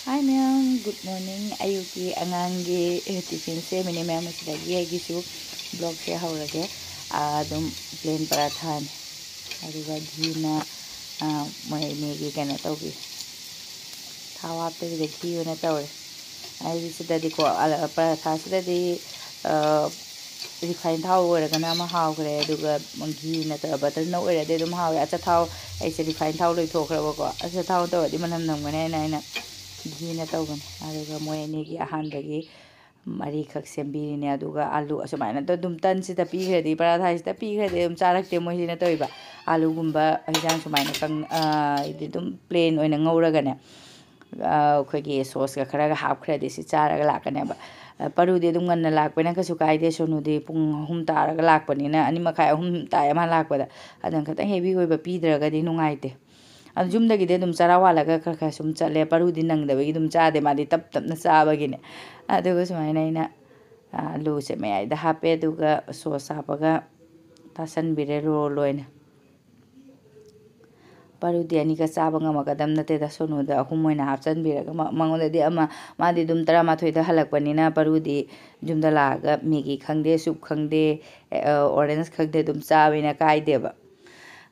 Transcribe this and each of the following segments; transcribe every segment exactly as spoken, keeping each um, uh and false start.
Hi ꯃꯌꯥꯝ, good morning. ꯑꯌꯨꯛꯀꯤ ꯑꯉꯥꯡꯒꯤ ꯇꯤꯐꯤꯟ ꯁꯦꯝꯃꯤꯅꯦ ꯃꯌꯥꯝ꯫ ꯑꯁꯤꯗꯒꯤ ꯑꯩꯒꯤꯁꯨ ꯕ꯭ꯂꯣꯛꯁꯦ ꯍꯧꯔꯒꯦ꯫ ꯑꯗꯨꯝ ꯄ꯭ꯂꯦꯟ ꯄꯔꯥꯊꯥꯅꯤ꯫ ꯑꯗꯨꯒ ꯘꯤꯅ ꯃꯣꯏ ꯑꯅꯤꯒꯤ ꯀꯩꯅꯣ ꯇꯧꯕꯤ, ꯊꯥꯎ ꯍꯥꯞꯇꯕꯤꯗ ꯘꯤ ꯑꯣꯏꯅ ꯇꯧꯔꯦ꯫ ꯑꯩꯗꯤ ꯁꯤꯗꯗꯤꯀꯣ, ꯄꯔꯥꯊꯥꯁꯤꯗꯗꯤ ꯔꯤꯐꯥꯏꯟ ꯊꯥꯎ ꯑꯣꯏꯔꯒꯅ ꯑꯃ ꯍꯥꯎꯈ꯭ꯔꯦ, ꯑꯗꯨꯒ ꯘꯤ ꯅꯠꯇ꯭ꯔꯒ ꯕꯇꯔꯅ ꯑꯣꯏꯔꯗꯤ ꯑꯗꯨꯝ ꯍꯥꯎꯋꯦ꯫ ꯑꯆꯥꯊꯥꯎ, ꯑꯩꯁꯦ ꯔꯤꯐꯥꯏꯟ ꯊꯥꯎ ꯂꯣꯏꯊꯣꯛꯈ꯭ꯔꯕꯀꯣ, ꯑꯆꯥꯊꯥꯎ ꯇꯧꯔꯗꯤ ꯃꯅꯝ ꯅꯝꯒꯅꯤ ꯍꯥꯏꯅ ꯑꯩꯅ ꯘꯤꯅ ꯇꯧꯕꯅꯦ꯫ ꯑꯗꯨꯒ ꯃꯣꯏ ꯑꯅꯤꯒꯤ ꯑꯍꯥꯟꯕꯒꯤ ꯃꯔꯤꯈꯛ ꯁꯦꯝꯕꯤꯔꯤꯅꯦ꯫ ꯑꯗꯨꯒ ꯑꯥꯂꯨ ꯑꯁꯨꯃꯥꯏꯅ ꯑꯗꯨꯝ ꯇꯟꯁꯤꯗ ꯄꯤꯈ꯭ꯔꯗꯤ, ꯄꯔꯥꯊꯥꯁꯤꯗ ꯄꯤꯈ꯭ꯔꯗꯤ ꯑꯗꯨꯝ ꯆꯥꯔꯛꯇꯦ ꯃꯣꯏꯁꯤꯅ ꯇꯧꯔꯤꯕ꯫ ꯑꯥꯂꯨꯒꯨꯝꯕ ꯍꯤꯟꯖꯥꯡ ꯁꯨꯃꯥꯏꯅ ꯀꯪ-, ꯍꯥꯏꯗꯤ ꯑꯗꯨꯝ ꯄ꯭ꯂꯦꯟ ꯑꯣꯏꯅ ꯉꯧꯔꯒꯅꯦ, ꯑꯩꯈꯣꯏꯒꯤ ꯁꯣꯁꯀ ꯈꯔꯒ ꯍꯥꯞꯈ꯭ꯔꯗꯤ ꯁꯤ ꯆꯥꯔꯒ ꯂꯥꯛꯀꯅꯦꯕ꯫ ꯄꯔꯨꯗꯤ ꯑꯗꯨꯝ ꯉꯟꯅ ꯂꯥꯛꯄꯅ ꯀꯩꯁꯨ ꯀꯥꯏꯗꯦ꯫ ꯁꯣꯅꯨꯗꯤ ꯄꯨꯡ ꯑꯍꯨꯝ ꯇꯥꯔꯒ ꯂꯥꯛꯄꯅꯤꯅ, ꯑꯅꯤ ꯃꯈꯥꯏ, ꯑꯍꯨꯝ ꯇꯥꯏ ꯃꯥ ꯂꯥꯛꯄꯗ꯫ ꯑꯗꯨꯅ ꯈꯤꯇꯪ ꯍꯦꯚꯤ ꯑꯣꯏꯕ ꯄꯤꯗ꯭ꯔꯒꯗꯤ ꯅꯨꯡꯉꯥꯏꯇꯦ꯫ ꯑꯗꯨ ꯌꯨꯝꯗꯒꯤꯗꯤ ꯑꯗꯨꯝ ꯆꯔꯥ ꯋꯥꯜꯂꯒ ꯈꯔ ꯈꯔ ꯁꯨꯝ ꯆꯠꯂꯦ꯫ ꯄꯔꯨꯗꯤ ꯅꯪꯗꯕꯒꯤ ꯑꯗꯨꯝ ꯆꯥꯗꯦ, ꯃꯥꯗꯤ ꯇꯞ ꯇꯞꯅ ꯆꯥꯕꯒꯤꯅꯦ꯫ ꯑꯗꯨꯒ ꯁꯨꯃꯥꯏꯅ ꯑꯩꯅ, ꯑ, ꯑꯂꯨꯁꯦ ꯃꯌꯥꯏꯗ ꯍꯥꯞꯄꯦ, ꯑꯗꯨꯒ ꯁꯣꯁ ꯍꯥꯞꯄꯒ ꯇꯥꯁꯟꯕꯤꯔꯦ ꯔꯣꯜ ꯑꯣꯏꯅ꯫ ꯄꯔꯨꯗꯤ ꯑꯅꯤꯒ ꯆꯥꯕ ꯉꯝꯃꯛꯀꯗꯕ ꯅꯠꯇꯦꯗ, ꯁꯣꯅꯨꯗ ꯑꯍꯨꯝ ꯑꯣꯏꯅ ꯍꯥꯞꯆꯤꯟꯕꯤꯔꯒ꯫ ꯃ-, ꯃꯉꯣꯟꯗꯗꯤ ꯑꯃ, ꯃꯥꯗꯤ ꯑꯗꯨꯝ ꯇꯔꯥꯃꯥꯊꯣꯏꯗ ꯍꯜꯂꯛꯄꯅꯤꯅ, ꯄꯔꯨꯗꯤ ꯌꯨꯝꯗ ꯂꯥꯛꯑꯒ ꯃꯦꯒꯤ ꯈꯪꯗꯦ, ꯁꯨꯞ ꯈꯪꯗꯦ, ꯑꯦ, ꯑ, ꯑꯣꯔꯦꯟꯖ ꯈꯪꯗꯦ, ꯑꯗꯨꯝ ꯆꯥꯕꯅꯤꯅ ꯀꯥꯏꯗꯦꯕ꯫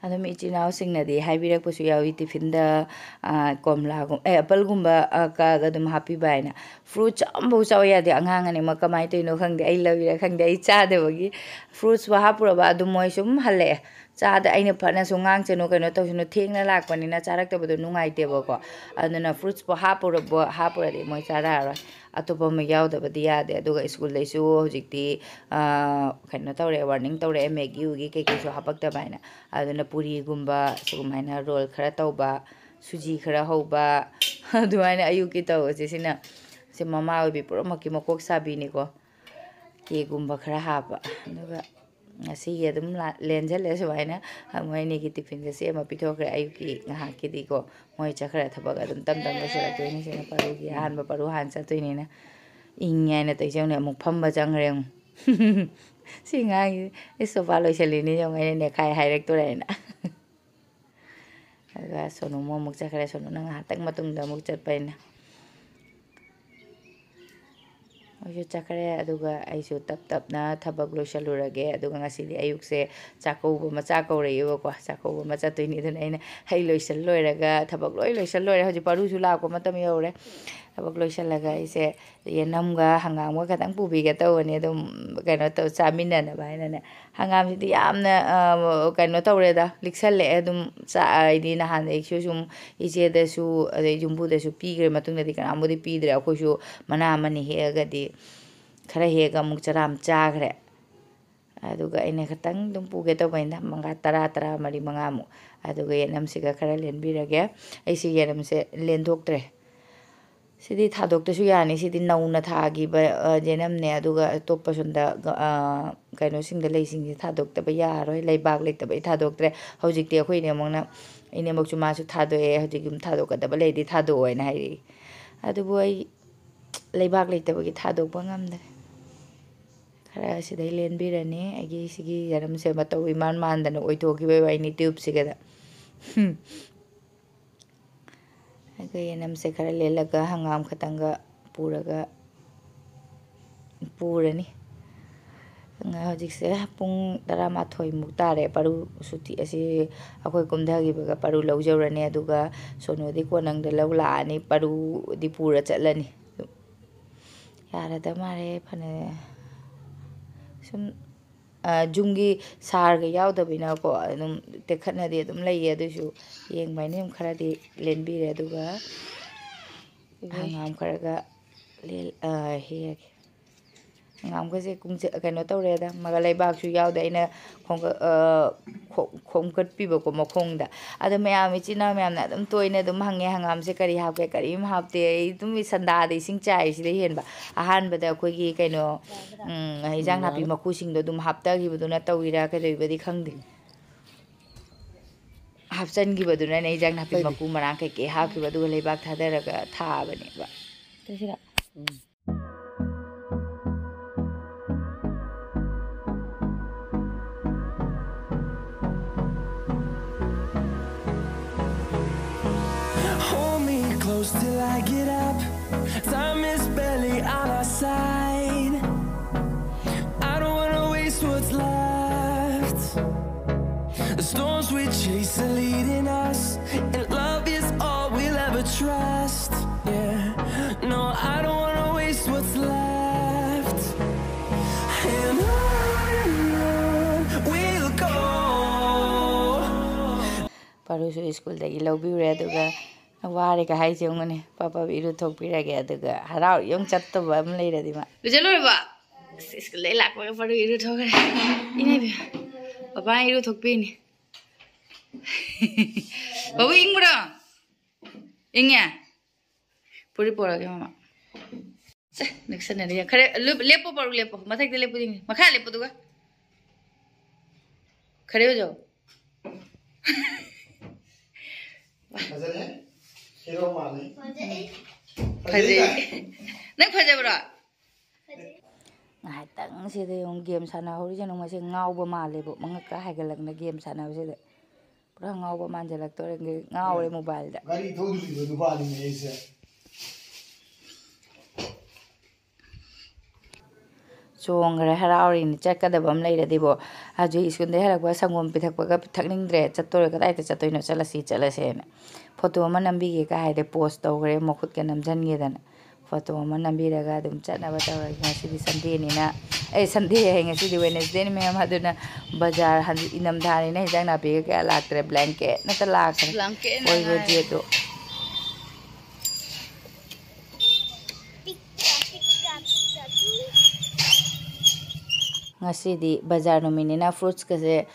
ꯑꯗꯨꯝ ꯏꯆꯤꯟ ꯏꯅꯥꯎꯁꯤꯡꯅꯗꯤ ꯍꯥꯏꯕꯤꯔꯛꯄꯁꯨ ꯌꯥꯎꯏ, ꯇꯤꯐꯤꯟꯗ, ꯑ, ꯀꯣꯝꯂꯥꯒꯨꯝ-, ꯑꯦ, ꯑꯦꯄꯜꯒꯨꯝꯕ, ꯑ, ꯀꯛꯑꯒ ꯑꯗꯨꯝ ꯍꯥꯞꯄꯤꯕ ꯍꯥꯏꯅ꯫ ꯐ꯭ꯔꯨꯠꯁ ꯑꯃꯐꯥꯎ ꯆꯥꯎ ꯌꯥꯗꯦ ꯑꯉꯥꯡ ꯑꯅꯤꯃꯛ, ꯀꯃꯥꯏꯅ ꯇꯧꯔꯤꯅꯣ ꯈꯪꯗꯦ, ꯑꯩ ꯂꯧꯔꯤꯔꯥ ꯈꯪꯗꯦ, ꯑꯩ ꯆꯥꯗꯕꯒꯤ꯫ ꯐ꯭ꯔꯨꯠꯁꯄꯨ ꯍꯥꯞꯄꯨꯔꯕ ꯑꯗꯨꯝ ꯃꯣꯏ ꯁꯨꯝ ꯍꯜꯂꯛꯑꯦ꯫ ꯆꯥꯗ ꯑꯩꯅ ꯐꯅꯁꯨ ꯉꯥꯡꯁꯅꯨ, ꯀꯩꯅꯣ ꯇꯧꯁꯅꯨ, ꯊꯦꯡꯅ ꯂꯥꯛꯄꯅꯤꯅ ꯆꯥꯔꯛꯇꯕꯗꯣ ꯅꯨꯡꯉꯥꯏꯇꯦꯕꯀꯣ꯫ ꯑꯗꯨꯅ ꯐ꯭ꯔꯨꯠꯁꯄꯨ ꯍꯥꯞꯄꯨꯔꯕ, ꯍꯥꯞꯄꯨꯔꯗꯤ ꯃꯣꯏ ꯆꯥꯔꯛꯑꯔꯣꯏ꯫ ꯑꯇꯣꯞꯄ ꯑꯃ ꯌꯥꯎꯗꯕꯗꯤ ꯌꯥꯗꯦ꯫ ꯑꯗꯨꯒ ꯁ꯭ꯀꯨꯜꯗꯩꯁꯨ ꯍꯧꯖꯤꯛꯇꯤ, ꯑꯥ, ꯀꯩꯅꯣ ꯇꯧꯔꯛꯑꯦ, ꯋꯥꯔꯅꯤꯡ ꯇꯧꯔꯛꯑꯦ, ꯃꯦꯒꯤ ꯎꯒꯤ ꯀꯩꯀꯩꯁꯨ ꯍꯥꯄꯛꯇꯕ ꯍꯥꯏꯅ꯫ ꯑꯗꯨꯅ ꯄꯨꯔꯤꯒꯨꯝꯕ, ꯁꯨꯃꯥꯏꯅ ꯔꯣꯜ ꯈꯔ ꯇꯧꯕ, ꯁꯨꯖꯤ ꯈꯔ ꯍꯧꯕ, ꯑꯗꯨꯃꯥꯏꯅ ꯑꯌꯨꯛꯀꯤ ꯇꯧꯕꯁꯦ꯫ ꯁꯤꯅ, ꯁꯤ ꯃꯃꯥ ꯑꯣꯏꯕꯤ ꯄꯨꯝꯅꯃꯛꯀꯤ ꯃꯀꯣꯛ ꯆꯥꯕꯤꯅꯤꯀꯣ꯫ ꯀꯦꯛꯀꯨꯝꯕ ꯈꯔ ꯍꯥꯞꯄ꯫ ꯑꯗꯨꯒ ꯉꯁꯤꯒꯤ ꯑꯗꯨꯝ ꯂꯥ-, ꯂꯦꯟꯁꯤꯜꯂꯦ ꯁꯨꯃꯥꯏꯅ꯫ ꯃꯣꯏ ꯑꯅꯤꯒꯤ ꯇꯤꯐꯤꯟꯁꯦ ꯁꯤ ꯑꯃ ꯄꯤꯊꯣꯛꯈ꯭ꯔꯦ꯫ ꯑꯌꯨꯛꯀꯤ ꯉꯥꯏꯍꯥꯛꯀꯤꯗꯤꯀꯣ, ꯃꯣꯏ ꯆꯠꯈ꯭ꯔ ꯊꯕꯛ ꯑꯗꯨꯝ ꯇꯞ ꯇꯞ ꯂꯣꯏꯁꯤꯜꯂꯛꯇꯣꯏꯅꯤ꯫ ꯁꯤꯅ ꯄꯔꯨꯒꯤ ꯑꯍꯥꯟꯕ, ꯄꯔꯨ ꯍꯥꯟꯅ ꯆꯠꯇꯣꯏꯅꯤꯅ꯫ ꯏꯪꯉꯦ ꯍꯥꯏꯅ ꯇꯧꯖꯧꯅꯦ, ꯑꯃꯨꯛ ꯐꯝꯕ ꯆꯪꯈ꯭ꯔꯦ ꯑꯃꯨꯛ꯫ ꯁꯤ ꯉꯥꯡꯁꯤ, "ꯏꯁ, ꯁꯣꯐꯥ ꯂꯣꯏꯁꯤꯜꯂꯤꯅꯤ ꯌꯦꯡꯉꯨ, ꯑꯩꯅ ꯅꯦꯈꯥꯏ ꯍꯥꯏꯔꯛꯇꯣꯔꯦ" ꯍꯥꯏꯅ꯫ ꯑꯗꯨꯒ ꯁꯣꯅꯨ ꯑꯃꯨꯛ ꯆꯠꯈ꯭ꯔꯦ꯫ ꯁꯣꯅꯨꯅ ꯉꯥꯏꯍꯥꯛꯇꯪ ꯃꯇꯨꯡꯗ ꯑꯃꯨꯛ ꯆꯠꯄ ꯍꯥꯏꯅ꯫ ꯃꯣꯏꯁꯨ ꯆꯠꯈ꯭ꯔꯦ꯫ ꯑꯗꯨꯒ ꯑꯩꯁꯨ ꯇꯞ ꯇꯞꯅ ꯊꯕꯛ ꯂꯣꯏꯁꯜꯂꯨꯔꯒꯦ꯫ ꯑꯗꯨꯒ ꯉꯁꯤꯗꯤ ꯑꯌꯨꯛꯁꯦ ꯆꯥꯛꯀꯧꯕ ꯃꯆꯥ ꯀꯧꯔꯛꯏꯕꯀꯣ꯫ ꯆꯥꯛꯀꯧꯕ ꯑꯃ ꯆꯠꯇꯣꯏꯅꯤ꯫ ꯑꯗꯨꯅ ꯑꯩꯅ ꯍꯩ ꯂꯣꯏꯁꯜ ꯂꯣꯏꯔꯒ, ꯊꯕꯛ ꯂꯣꯏ ꯂꯣꯏꯁꯜ ꯂꯣꯏꯔꯦ꯫ ꯍꯧꯖꯤꯛ ꯄꯥꯔꯨꯁꯨ ꯂꯥꯛꯄ ꯃꯇꯝ ꯌꯧꯔꯦ꯫ ꯊꯕꯛ ꯂꯣꯏꯁꯜꯂꯒ ꯑꯩꯁꯦ ꯌꯦꯅꯝꯒ ꯍꯪꯒꯥꯝꯒ ꯈꯇꯪ ꯄꯨꯕꯤꯒꯦ ꯇꯧꯕꯅꯤ, ꯑꯗꯨꯝ ꯀꯩꯅꯣ ꯇꯧ, ꯆꯥꯃꯤꯟꯅꯅꯕ ꯍꯥꯏꯅꯅꯦ꯫ ꯍꯪꯒꯥꯝꯁꯤꯗꯤ ꯌꯥꯝꯅ, ꯑ, ꯀꯩꯅꯣ ꯇꯧꯔꯦꯗ, ꯂꯤꯛꯁꯜꯂꯛꯑꯦ꯫ ꯑꯗꯨꯝ ꯆꯥ-, ꯍꯥꯏꯗꯤ ꯅꯍꯥꯟꯗꯒꯤꯁꯨ ꯁꯨꯝ ꯏꯆꯦꯗꯁꯨ ꯑꯗꯩ ꯌꯨꯝꯕꯨꯗꯁꯨ ꯄꯤꯈ꯭ꯔꯦ꯫ ꯃꯇꯨꯡꯗꯗꯤ ꯀꯅꯥꯝꯕꯨꯗꯤ ꯄꯤꯗ꯭ꯔꯦ꯫ ꯑꯩꯈꯣꯏꯁꯨ ꯃꯅꯥ ꯑꯃꯅꯤ ꯍꯦꯛꯑꯒꯗꯤ ꯈꯔ ꯍꯦꯛꯑꯒ ꯑꯃꯨꯛ ꯆꯔꯥ ꯑꯃ ꯆꯥꯈ꯭ꯔꯦ꯫ ꯑꯗꯨꯒ ꯑꯩꯅ ꯈꯇꯪ ꯑꯗꯨꯝ ꯄꯨꯒꯦ ꯇꯧꯕꯅꯤꯗ, ꯃꯉꯥ, ꯇꯔꯥ, ꯇꯔꯥꯃꯔꯤ, ꯃꯉꯥꯃꯨꯛ꯫ ꯑꯗꯨꯒ ꯌꯦꯅꯝꯁꯤꯒ ꯈꯔ ꯂꯦꯟꯕꯤꯔꯒꯦ꯫ ꯑꯩꯁꯤ ꯌꯦꯅꯝꯁꯦ ꯂꯦꯟꯊꯣꯛꯇ꯭ꯔꯦ꯫ ꯁꯤꯗꯤ ꯊꯥꯗꯣꯛꯇ꯭ꯔꯁꯨ ꯌꯥꯅꯤ꯫ ꯁꯤꯗꯤ ꯅꯧꯅ ꯊꯥꯈꯤꯕ, ꯑ, ꯌꯦꯅꯝꯅꯦ꯫ ꯑꯗꯨꯒ ꯑꯇꯣꯞꯄ ꯁꯣꯝꯗ, ꯑ, ꯀꯩꯅꯣꯁꯤꯡꯗ, ꯂꯩꯁꯤꯡꯁꯦ ꯊꯥꯗꯣꯛꯇꯕ ꯌꯥꯔꯣꯏ꯫ ꯂꯩꯕꯥꯛ ꯂꯩꯇꯕꯩ ꯊꯥꯗꯣꯛꯇ꯭ꯔꯦ꯫ ꯍꯧꯖꯤꯛꯇꯤ ꯑꯩꯈꯣꯏ ꯏꯅꯦꯝꯕꯣꯛꯅ, ꯏꯅꯦꯝꯕꯣꯛꯁꯨ ꯃꯥꯁꯨ ꯊꯥꯗꯣꯛꯑꯦ꯫ ꯍꯧꯖꯤꯛ ꯌꯨꯝ ꯊꯥꯗꯣꯛꯀꯗꯕ ꯂꯩꯔꯗꯤ ꯊꯥꯗꯣꯛꯑꯣ ꯍꯥꯏꯅ ꯍꯥꯏꯔꯛꯏ꯫ ꯑꯗꯨꯕꯨ ꯑꯩ ꯂꯩꯕꯥꯛ ꯂꯩꯇꯕꯒꯤ ꯊꯥꯗꯣꯛꯄ ꯉꯝꯗ꯭ꯔꯦ꯫ ꯈꯔ ꯁꯤꯗꯩ ꯂꯦꯟꯕꯤꯔꯅꯤ꯫ ꯑꯩꯒꯤ ꯁꯤꯒꯤ ꯌꯦꯅꯝꯁꯦ ꯃꯇꯧ ꯏꯃꯥꯟ ꯃꯥꯟꯗꯅ ꯑꯣꯏꯊꯣꯛꯈꯤꯕꯩ ꯋꯥꯔꯤꯅꯤ ꯇ꯭ꯌꯨꯕꯁꯤꯒꯗ꯫ ꯍꯨꯝ꯫ ꯑꯗꯨꯒ ꯌꯦꯅꯝꯁꯦ ꯈꯔ ꯂꯦꯜꯂꯒ ꯍꯪꯒꯥꯝ ꯈꯇꯪꯒ ꯄꯨꯔꯒ ꯄꯨꯔꯅꯤ꯫ ꯉ-, ꯍꯧꯖꯤꯛꯁꯦ ꯄꯨꯡ ꯇꯔꯥꯃꯥꯊꯣꯏꯃꯨꯛ ꯇꯥꯔꯦ꯫ ꯄꯔꯨ ꯁꯨꯇꯤ ꯑꯁꯤ ꯑꯩꯈꯣꯏ ꯀꯨꯝꯊꯈꯤꯕꯒ ꯄꯔꯨ ꯂꯧꯖꯧꯔꯅꯤ꯫ ꯑꯗꯨꯒ ꯁꯣꯅꯨꯗꯤ ꯀꯣꯅꯪꯗ ꯂꯧ ꯂꯥꯛꯑꯅꯤ, ꯄꯔꯨꯗꯤ ꯄꯨꯔ ꯆꯠꯂꯅꯤ꯫ ꯌꯥꯔꯗ ꯃꯥꯜꯂꯦ꯫ ꯐꯅ ꯁꯨꯝ, ꯑ, ꯌꯨꯝꯒꯤ ꯁꯥꯔꯒ ꯌꯥꯎꯗꯕꯅꯤꯅꯀꯣ, ꯑꯗꯨꯝ ꯇꯦꯛꯈꯠꯅꯗꯤ ꯑꯗꯨꯝ ꯂꯩꯌꯦ꯫ ꯑꯗꯨꯏꯁꯨ ꯌꯦꯡꯕ ꯍꯥꯏꯅ ꯑꯗꯨꯝ ꯈꯔꯗꯤ ꯂꯦꯟꯕꯤꯔꯦ꯫ ꯑꯗꯨꯒ ꯍꯪꯒꯥꯝ ꯈꯔꯒ ꯂꯦꯜ-, ꯑ, ꯍꯦꯛꯑꯒꯦ꯫ ꯍꯪꯒꯥꯝꯒꯁꯦ ꯀꯨꯡꯁ-, ꯀꯩꯅꯣ ꯇꯧꯔꯦꯗ, ꯃꯒ ꯂꯩꯕꯥꯛꯁꯨ ꯌꯥꯎꯗꯦ꯫ ꯑꯩꯅ ꯈꯣꯝꯒ-, ꯑ, ꯈꯣ-, ꯈꯣꯝꯒꯠꯄꯤꯕꯀꯣ ꯃꯈꯣꯡꯗ꯫ ꯑꯗꯣ ꯃꯌꯥꯝ, ꯏꯆꯤꯟ ꯏꯅꯥꯎ ꯃꯌꯥꯝꯅ ꯑꯗꯨꯝ ꯇꯣꯏꯅ ꯑꯗꯨꯝ ꯍꯪꯉꯦ, "ꯍꯪꯒꯥꯝꯁꯦ ꯀꯔꯤ ꯍꯥꯞꯀꯦ?" ꯀꯔꯤꯝ ꯍꯥꯞꯇꯦ꯫ ꯑꯩ ꯑꯗꯨꯝ ꯁꯟꯗꯥꯗ ꯏꯁꯤꯡ ꯆꯥꯏ ꯁꯤꯗ ꯍꯦꯟꯕ꯫ ꯑꯍꯥꯟꯕꯗ ꯑꯩꯈꯣꯏꯒꯤ ꯀꯩꯅꯣ, ꯎꯝ, ꯏꯟꯖꯥꯡ ꯅꯥꯄꯤ ꯃꯀꯨꯁꯤꯡꯗꯣ ꯑꯗꯨꯝ ꯍꯥꯞꯇꯈꯤꯕꯗꯨꯅ ꯇꯧꯔꯤꯔꯥ ꯀꯩꯗꯧꯔꯤꯕꯗꯤ ꯈꯪꯗꯦ꯫ ꯍꯥꯞꯆꯟꯈꯤꯕꯗꯨꯅꯅꯦ ꯏꯟꯖꯥꯡ ꯅꯥꯄꯤ ꯃꯀꯨ ꯃꯔꯥꯡ ꯀꯩꯀꯩ ꯍꯥꯞꯈꯤꯕ, ꯑꯗꯨꯒ ꯂꯩꯕꯥꯛ ꯊꯥꯗꯔꯒ ꯊꯥꯕꯅꯦꯕ꯫ ꯇꯧꯁꯤꯔꯣ? Hold me close till I get up. Time is barely on our side. Chase the leading us, and love is all we'll ever trust. Yeah, no, I don't wanna waste what's left. And on and on we'll go. ꯄꯥꯔꯨꯁꯨ ꯁ꯭ꯀꯨꯜꯗꯒꯤ ꯂꯧꯕꯤꯔꯨꯔꯦ꯫ ꯑꯗꯨꯒ ꯋꯥꯔꯦꯒ ꯍꯥꯏꯁꯦ ꯌꯦꯡꯉꯨꯅꯦ, ꯄꯥꯄꯥꯕꯨ ꯏꯔꯨꯊꯣꯛꯄꯤꯔꯒꯦ꯫ ꯑꯗꯨꯒ ꯍꯔꯥꯎ ꯌꯦꯡꯉꯨ, ꯆꯠꯇꯕ ꯑꯃ ꯂꯩꯔꯗꯤ ꯃꯥ꯫ ꯂꯨꯖ ꯂꯣꯏꯔꯕꯣ? ꯑꯁ, ꯁ꯭ꯀꯨꯜꯗꯩ ꯂꯥꯛꯄꯒ ꯄꯥꯔꯨ ꯏꯔꯨꯊꯣꯛꯈ꯭ꯔꯦ꯫ ꯏꯅꯦꯕꯤ, ꯄꯥꯄꯥꯅ ꯏꯔꯨꯊꯣꯛꯄꯤꯅꯤ꯫ ꯕꯥꯕꯨ ꯏꯪꯕ꯭ꯔꯣ? ꯏꯪꯉꯦ? ꯄꯨꯔꯤ ꯄꯣꯔꯛꯑꯒꯦ ꯃꯃꯥ꯫ ꯁꯦ, ꯅꯛꯁꯟꯅꯔꯤ꯫ ꯈꯔ ꯂꯨꯞ-, ꯂꯦꯞꯄꯣ ꯄꯥꯔꯨ, ꯂꯦꯞꯄꯣ꯫ ꯃꯊꯛꯇ ꯂꯦꯞꯄꯨ ꯌꯦꯡꯒꯦ꯫ ꯃꯈꯥ ꯂꯦꯞꯄꯨ ꯑꯗꯨꯒ꯫ ꯈꯔꯦ ꯑꯣꯏꯖꯧ꯫ ꯐꯖꯔꯦ꯫ ꯍꯦꯔꯣ ꯃꯥꯜꯂꯦ꯫ ꯐꯖꯩ꯫ ꯅꯪ ꯐꯖꯕ꯭ꯔꯣ? ꯉꯥꯏꯍꯥꯛꯇꯪ ꯁꯤꯗ ꯌꯦꯡꯉꯨ, ꯒꯦꯝ ꯁꯥꯟꯅꯍꯧꯔꯤꯁꯦ ꯌꯦꯡꯉꯨ, ꯃꯁꯤ ꯉꯥꯎꯕ ꯃꯥꯜꯂꯦꯕ, ꯃꯉꯛꯀ ꯍꯥꯏꯒꯠꯂꯛꯅ ꯒꯦꯝ ꯁꯥꯟꯅꯕꯁꯤꯗ꯫ ꯄꯨꯔꯥ ꯉꯥꯎꯕ ꯃꯥꯟꯁꯤꯜꯂꯛꯇꯣꯔꯦ, ꯉꯥꯎꯔꯦ ꯃꯣꯕꯥꯏꯜꯗ꯫ ꯒꯥꯔꯤ ꯊꯧꯗ꯭ꯔꯤꯕ ꯅꯨꯄꯥꯅꯤꯅꯦ ꯑꯩꯁꯦ꯫ ꯆꯣꯡꯈ꯭ꯔꯦ, ꯍꯔꯥꯎꯔꯤꯅꯤ꯫ ꯆꯠꯀꯗꯕ ꯑꯃ ꯂꯩꯔꯗꯤꯕꯣ, ꯍꯧꯖꯤꯛ ꯁ꯭ꯀꯨꯜꯗꯩ ꯍꯜꯂꯛꯄ ꯁꯪꯒꯣꯝ ꯄꯤꯊꯛꯄꯒ ꯊꯛꯅꯤꯡꯗ꯭ꯔꯦ, ꯆꯠꯇꯣꯔꯦ, ꯀꯗꯥꯏꯗ ꯆꯠꯇꯣꯏꯅꯣ, ꯆꯠꯂꯁꯤ, ꯆꯠꯂꯁꯦꯅ꯫ ꯐꯣꯇꯣ ꯑꯃ ꯅꯝꯕꯤꯒꯦ ꯀꯥꯏ ꯍꯥꯏꯗꯤ ꯄꯣꯁ ꯇꯧꯈ꯭ꯔꯦ, ꯃꯈꯨꯠꯀ ꯅꯝꯁꯤꯟꯒꯦꯗꯅ꯫ ꯐꯣꯇꯣ ꯑꯃ ꯅꯝꯕꯤꯔꯒ ꯑꯗꯨꯝ ꯆꯠꯅꯕ ꯇꯧꯔꯒꯦ꯫ ꯉꯁꯤꯗꯤ ꯁꯟꯗꯦꯅꯤꯅ, ꯑꯩ ꯁꯟꯗꯦ ꯍꯥꯏ, ꯉꯁꯤꯗꯤ ꯋꯦꯅꯁꯗꯦꯅꯤ ꯃꯌꯥꯝ, ꯑꯗꯨꯅ ꯕꯖꯥꯔ ꯍꯟ-, ꯏꯅꯝꯊꯥꯅꯤꯅ ꯍꯤꯟꯖꯥꯡ ꯅꯥꯄꯤꯒ ꯀꯌꯥ ꯂꯥꯛꯇ꯭ꯔꯦ, ꯕ꯭ꯂꯦꯡꯀꯦꯠ ꯅꯠꯇ ꯂꯥꯛꯈ꯭ꯔꯦ꯫ ꯕ꯭ꯂꯦꯡꯀꯦꯠ ꯑꯣꯏꯕ ꯉꯥꯏꯔꯦ꯫ ꯖꯦꯠꯇꯣ꯫ ꯉꯁꯤꯗꯤ ꯕꯖꯥꯔ ꯅꯨꯃꯤꯠꯅꯤꯅ ꯐ꯭ꯔꯨꯠꯁꯀꯁꯦ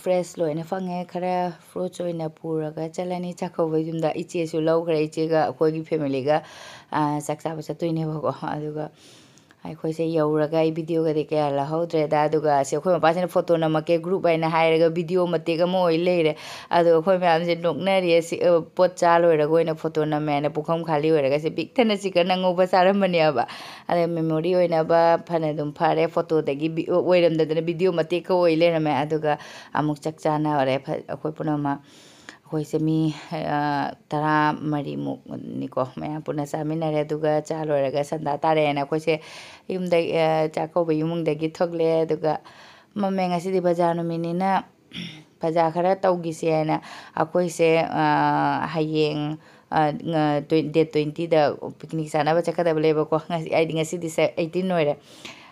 ꯐ꯭ꯔꯦꯁ ꯂꯣꯏꯅ ꯐꯪꯉꯦ꯫ ꯈꯔ ꯐ꯭ꯔꯨꯠꯁ ꯑꯣꯏꯅ ꯄꯨꯔꯒ ꯆꯠꯂꯅꯤ ꯆꯥꯛꯀꯧꯕ ꯌꯨꯝꯗ꯫ ꯏꯆꯦꯁꯨ ꯂꯧꯈ꯭ꯔꯦ, ꯏꯆꯦꯒ ꯑꯩꯈꯣꯏꯒꯤ ꯐꯦꯃꯤꯂꯤꯒ ꯆꯥꯛ ꯆꯥꯕ ꯆꯠꯇꯣꯏꯅꯦꯕꯀꯣ꯫ ꯑꯗꯨꯒ ꯑꯩꯈꯣꯏꯁꯦ ꯌꯧꯔꯒ ꯑꯩ ꯚꯤꯗꯤꯑꯣꯒꯗꯤ ꯀꯌꯥ ꯂꯧꯍꯧꯗ꯭ꯔꯦꯗ꯫ ꯑꯗꯨꯒ ꯑꯁꯤ ꯑꯩꯈꯣꯏ ꯃꯄꯥꯁꯤꯅ ꯐꯣꯇꯣ ꯅꯝꯃꯛꯀꯦ ꯒ꯭ꯔꯨꯞ ꯍꯥꯏꯅ ꯍꯥꯏꯔꯒ ꯚꯤꯗꯤꯑꯣ ꯃꯇꯦꯛ ꯑꯃ ꯑꯣꯏ ꯂꯩꯔꯦ꯫ ꯑꯗꯣ ꯑꯩꯈꯣꯏ ꯃꯌꯥꯝꯁꯦ ꯅꯣꯛꯅꯔꯤ꯫ ꯑꯁꯤ, ꯑ, ꯄꯣꯠ ꯆꯥ ꯂꯣꯏꯔꯒ ꯑꯣꯏꯅ ꯐꯣꯇꯣ ꯅꯝꯃꯦ ꯍꯥꯏꯅ ꯄꯨꯈꯝ ꯈꯥꯂꯤ ꯑꯣꯏꯔꯒ ꯁꯤ ꯄꯤꯛ ꯊꯟꯅ ꯆꯤꯛꯀꯟ ꯑꯉꯧꯕ ꯆꯥꯔꯝꯕꯅꯦꯕ꯫ ꯑꯗꯩ ꯃꯦꯃꯣꯔꯤ ꯑꯣꯏꯅꯕ ꯐꯅ ꯑꯗꯨꯝ ꯐꯔꯦ, ꯐꯣꯇꯣꯗꯒꯤ ꯕꯤ-, ꯑꯣꯏꯔꯝꯗꯗꯅ ꯚꯤꯗꯤꯑꯣ ꯃꯇꯦꯛ ꯈꯛ ꯑꯣꯏ ꯂꯩꯔꯝꯃꯦ꯫ ꯑꯗꯨꯒ ꯑꯃꯨꯛ ꯆꯥꯛ ꯆꯥꯅꯔꯦ ꯐ-, ꯑꯩꯈꯣꯏ ꯄꯨꯝꯅꯃꯛ꯫ ꯑꯩꯈꯣꯏꯁꯦ ꯃꯤ, ꯑ, ꯇꯔꯥꯃꯔꯤꯃꯨꯛꯅꯤꯀꯣ ꯃꯌꯥꯝ ꯄꯨꯟꯅ ꯆꯥꯃꯤꯟꯅꯔꯦ꯫ ꯑꯗꯨꯒ ꯆꯥ ꯂꯣꯏꯔꯒ ꯁꯟꯗꯥ ꯇꯥꯔꯛꯑꯦꯅ ꯑꯩꯈꯣꯏꯁꯦ ꯌꯨꯝꯗ, ꯑ, ꯆꯥꯛꯀꯧꯕ ꯏꯃꯨꯡꯗꯒꯤ ꯊꯣꯛꯂꯛꯑꯦ꯫ ꯑꯗꯨꯒ ꯃꯝꯃꯦ, ꯉꯁꯤꯗꯤ ꯕꯖꯥꯔ ꯅꯨꯃꯤꯠꯅꯤꯅ ꯕꯖꯥꯔ ꯈꯔ ꯇꯧꯈꯤꯁꯦ ꯍꯥꯏꯅ ꯑꯩꯈꯣꯏꯁꯦ, ꯑ, ꯍꯌꯦꯡ, ꯑ, ꯉ-, ꯇ꯭ꯋꯦꯟ-, date twenty-ꯗ picnic ꯆꯥꯅꯕ ꯆꯠꯀꯗꯕ ꯂꯩꯕꯀꯣ꯫ ꯉꯁꯤ, ꯍꯥꯏꯗꯤ ꯉꯁꯤꯗꯤ ꯁꯦ-, eighteen ꯑꯣꯏꯔꯦ꯫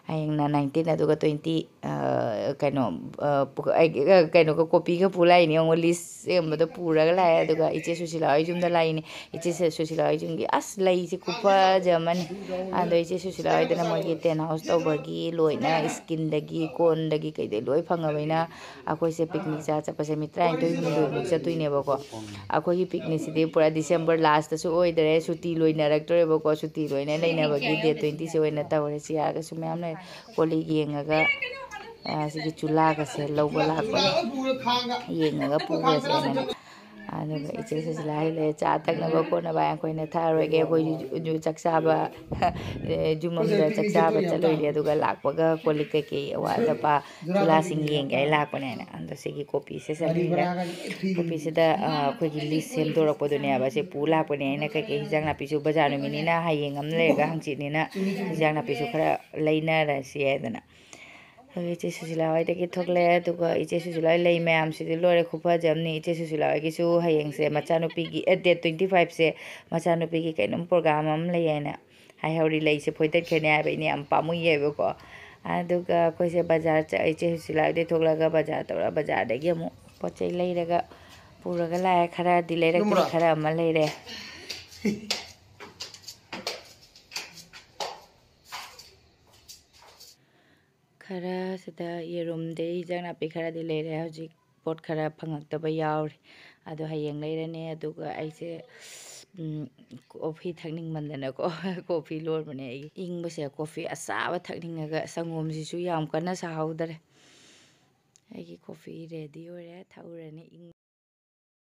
ꯍꯌꯦꯡꯅ nineteen, ꯑꯗꯨꯒ twenty, ꯑ, ꯀꯩꯅꯣ, ꯑ, ꯄꯨ-, ꯑꯩ, ꯑ, ꯀꯩꯅꯣꯒ, ꯀꯣꯄꯤꯒ ꯄꯨ ꯂꯥꯛꯏꯅꯦ꯫ ꯌꯦꯡꯉꯣ, list ꯁꯦꯝꯕꯗꯣ ꯄꯨꯔꯒ ꯂꯥꯛꯑꯦ꯫ ꯑꯗꯨꯒ ꯏꯆꯦ ꯁꯨꯁꯤꯂꯥ ꯍꯣꯏ ꯌꯨꯝꯗ ꯂꯥꯛꯏꯅꯦ꯫ ꯏꯆꯦ ꯁꯨꯁꯤꯂꯥ ꯍꯣꯏ ꯌꯨꯝꯒꯤ ꯑꯁ ꯂꯩꯁꯦ ꯈꯨꯐꯖ ꯑꯃꯅꯤ꯫ ꯑꯗꯣ ꯏꯆꯦ ꯁꯨꯁꯤꯂꯥ ꯍꯣꯏꯗꯅ ꯃꯣꯏꯒꯤ tent house ꯇꯧꯕꯒꯤ ꯂꯣꯏꯅ skinꯗꯒꯤ, cornꯗꯒꯤ ꯀꯩꯗꯩ ꯂꯣꯏ ꯐꯪꯉꯕꯅꯤꯅ ꯑꯩꯈꯣꯏꯁꯦ picnic ꯆꯥ ꯆꯠꯄꯁꯦ ꯃꯤ ꯇꯔꯥꯅꯤꯊꯣꯏ ꯍꯨꯝꯗꯣꯏꯃꯨꯛ ꯆꯠꯇꯣꯏꯅꯦꯕꯀꯣ꯫ ꯑꯩꯈꯣꯏꯒꯤ picnicꯁꯤꯗꯤ ꯄꯨꯔꯥ December lastꯇꯁꯨ ꯑꯣꯏꯗꯔꯦ, ꯁꯨꯇꯤ ꯂꯣꯏꯅꯔꯛꯇꯣꯔꯦꯕꯀꯣ꯫ ꯁꯨꯇꯤ ꯂꯣꯏꯅ ꯂꯩꯅꯕꯒꯤ date twentyꯁꯦ ꯑꯣꯏꯅ ꯇꯧꯔꯦ꯫ ꯆꯤꯌꯥꯒꯁꯨ ꯃꯌꯥꯝ ꯂꯩ꯫ ꯀꯣꯜ ꯂꯤꯛ ꯌꯦꯡꯉꯒ, ꯑ, ꯁꯤꯒꯤ ꯆꯨꯂꯥꯒꯁꯦ ꯂꯧꯕ ꯂꯥꯛꯄꯅꯦ꯫ ꯌꯦꯡꯉꯒ ꯄꯨꯈ꯭ꯔꯁꯦꯅꯅꯦ꯫ ꯑꯗꯨꯒ ꯏꯆꯦ ꯁꯨꯁꯤꯂꯥ ꯍꯣꯏ ꯂꯩꯔꯦ, ꯆꯥ ꯊꯛꯅꯕ ꯈꯣꯠꯅꯕ ꯑꯩꯈꯣꯏꯅ ꯊꯛꯑꯔꯣꯏꯒꯦ꯫ ꯑꯩꯈꯣꯏ ꯌꯨ-, ꯌꯨ-, ꯆꯥꯛ ꯆꯥꯕ, ꯑꯦ, ꯌꯨꯝ ꯑꯃꯗ ꯆꯥꯛ ꯆꯥꯕ ꯆꯠꯂꯨꯏꯅꯦ꯫ ꯑꯗꯨꯒ ꯂꯥꯛꯄꯒ ꯀꯣꯜ ꯂꯤꯛ ꯀꯩꯀꯩ ꯑꯋꯥꯠ ꯑꯄꯥ ꯆꯨꯂꯥꯁꯤꯡ ꯌꯦꯡꯒꯦ ꯍꯥꯏ ꯂꯥꯛꯄꯅꯦꯅ꯫ ꯑꯗꯣ ꯁꯤꯒꯤ ꯀꯣꯄꯤꯁꯦ ꯆꯠꯂꯤꯅꯦ꯫ ꯀꯣꯄꯤꯁꯤꯗ, ꯑ, ꯑꯩꯈꯣꯏꯒꯤ list ꯁꯦꯝꯗꯣꯔꯛꯄꯗꯨꯅꯦꯕ꯫ ꯁꯤ ꯄꯨ ꯂꯥꯛꯄꯅꯦ ꯑꯩꯅ꯫ ꯀꯩꯀꯩ ꯍꯤꯟꯖꯥꯡ ꯅꯥꯄꯤꯁꯨ ꯕꯖꯥꯔ ꯅꯨꯃꯤꯠꯅꯤꯅ ꯍꯌꯦꯡ ꯑꯃ ꯂꯩꯔꯒ ꯍꯪꯆꯤꯠꯅꯤꯅ ꯍꯤꯟꯖꯥꯡ ꯅꯥꯄꯤꯁꯨ ꯈꯔ ꯂꯩꯅꯔꯁꯤ ꯍꯥꯏꯗꯅ꯫ ꯑꯗꯨꯒ ꯏꯆꯦ ꯁꯨꯁꯤꯂꯥ ꯍꯣꯏꯗꯒꯤ ꯊꯣꯛꯂꯛꯑꯦ꯫ ꯑꯗꯨꯒ ꯏꯆꯦ ꯁꯨꯁꯤꯂꯥ ꯍꯣꯏ ꯂꯩ ꯃꯌꯥꯝꯁꯤꯗꯤ ꯂꯣꯏꯔꯦ, ꯈꯨꯐꯖ ꯑꯃꯅꯤ꯫ ꯏꯆꯦ ꯁꯨꯁꯤꯂꯥ ꯍꯣꯏꯒꯤꯁꯨ ꯍꯌꯦꯡꯁꯦ ꯃꯆꯥꯅꯨꯄꯤꯒꯤ, ꯑꯦ, date twenty fiveꯁꯦ ꯃꯆꯥꯅꯨꯄꯤꯒꯤ ꯀꯩꯅꯣꯝ program ꯑꯃ ꯂꯩ ꯍꯥꯏꯅ ꯍꯥꯏꯍꯧꯔꯤ꯫ ꯂꯩꯁꯦ ꯐꯣꯏꯗꯠꯈ꯭ꯔꯅꯤ ꯍꯥꯏꯕ, ꯏꯅꯦ ꯌꯥꯝ ꯄꯥꯝꯃꯨꯏꯌꯦꯕꯀꯣ꯫ ꯑꯗꯨꯒ ꯑꯩꯈꯣꯏꯁꯦ ꯕꯖꯥꯔ ꯆꯠ-, ꯏꯆꯦ ꯁꯨꯁꯤꯂꯥ ꯍꯣꯏꯗꯒꯤ ꯊꯣꯛꯂꯛꯑꯒ ꯕꯖꯥꯔ ꯇꯧꯔ, ꯕꯖꯥꯔꯗꯒꯤ ꯑꯃꯨꯛ ꯄꯣꯠ ꯆꯩ ꯂꯩꯔꯒ ꯄꯨꯔꯒ ꯂꯥꯛꯑꯦ꯫ ꯈꯔꯗꯤ ꯂꯩꯔꯛꯇ꯭ꯔꯤ, ꯈꯔ ꯑꯃ ꯂꯩꯔꯦ꯫ ꯈꯔ ꯁꯤꯗ ꯌꯦꯔꯨꯝꯗꯩ ꯍꯤꯟꯖꯥꯡ ꯅꯥꯄꯤ ꯈꯔꯗꯤ ꯂꯩꯔꯦ꯫ ꯍꯧꯖꯤꯛ ꯄꯣꯠ ꯈꯔ ꯐꯪꯉꯛꯇꯕ ꯌꯥꯎꯔꯤ꯫ ꯑꯗꯣ ꯍꯌꯦꯡ ꯂꯩꯔꯅꯤ꯫ ꯑꯗꯨꯒ ꯑꯩꯁꯦ, ꯎꯝ, coffee ꯊꯛꯅꯤꯡꯃꯟꯗꯅꯀꯣ, coffee ꯂꯣꯟꯕꯅꯦ ꯑꯩꯒꯤ꯫ ꯏꯪꯕꯁꯦ coffee ꯑꯁꯥꯕ ꯊꯛꯅꯤꯡꯉꯒ꯫ ꯁꯪꯒꯣꯝꯁꯤꯁꯨ ꯌꯥꯝ ꯀꯟꯅ ꯁꯥꯍꯧꯗꯔꯦ꯫ ꯑꯩꯒꯤ coffee ready ꯑꯣꯏꯔꯦ, ꯊꯛꯎꯔꯅꯤ꯫ ꯏꯪ-